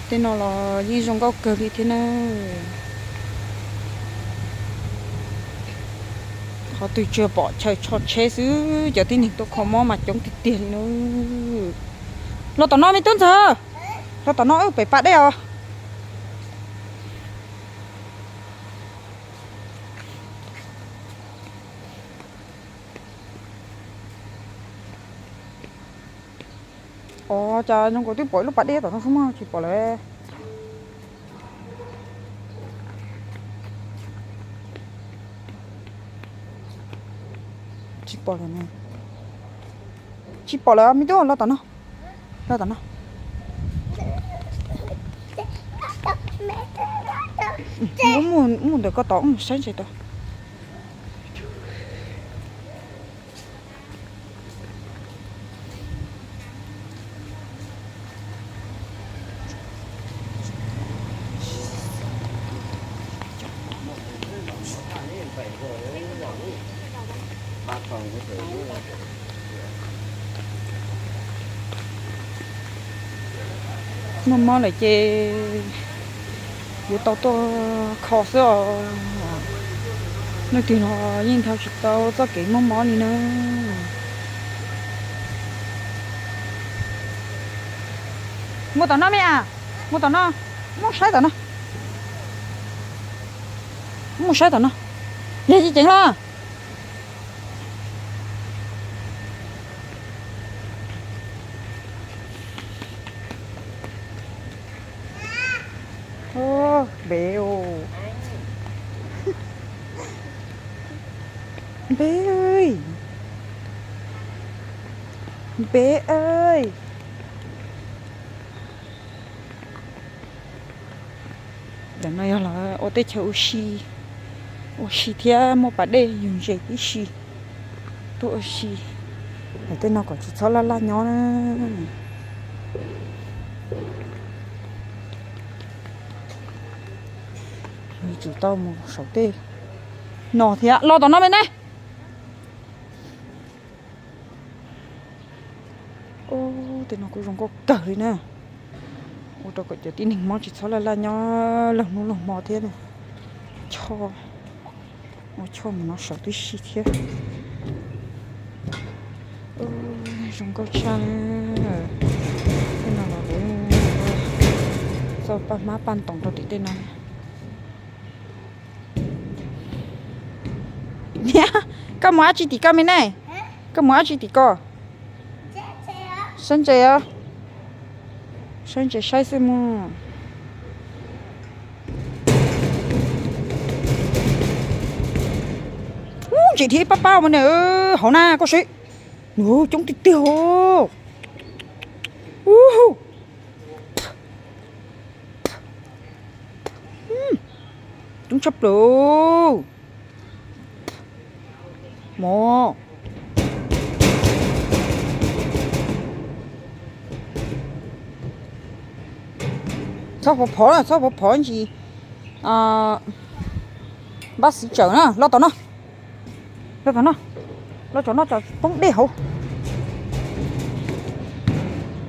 Tej no los yeej zoo nkauj kawg li thiab na. Qhov twg tsuas pom chaw tsho tsheb xwb, cov tib neeg tuaj kho mob mas coob tiag tiag li na. Los tom no me tub ntxawg, los tom no wb pem pas dej os. Os, cas zoo nkaus twb pom ib lub pas dej tom no xwb mas tsis pom lawm. Tsis pom lawm, tsis pom lawm me tub, los tom no, los tom no. Mus ntawm koj tod, mus saib ntses tod. Muaj mob lawm ces yuav tau tuaj kho xwb os. Leej twg los yeej nrhiav tsis tau txoj kev muaj mob li na. Mus tom no me a, mus tom no, mus saib tom no, mus saib tom no, yog tsis ceev los. Npe, npe, npe. Ntawm no yog los ua teb chaws ua si, ua si thiab muaj pas dej yug ntses tib si. Tuaj ua si, tej no kom tsis txhob laj laj nyob na. Yuav tsum tau mus saum tej no thiab, los tom no me ne. Tej no kuj zoo nkauj kawg li na. Ua rau kom cov tib neeg mob tsis txhob laj laj nyob laug hnub laug hmo thiab. Ua choj mus no saum tib si thiab. Zoo nkauj tshaj. Tej no los kuv txo paj hmab paj ntoos rau tim tej no. Niam, koj mus dab tsi tim ko me ne? Koj mus dab tsi tim ko? Saib ntses os. Saib ntses saib xwb mus. Ub, ntses dhia ib pab pab mus ne, hauv na koj saib. Nws coob tiag tiag. Ub, coob tshaj plaws. Mov. Txhob phov phov na, txhob phov phov ntsis. Npab xiv tsawm na, los tom no. Los tom no. Los tom no, tsam poob dej hauv.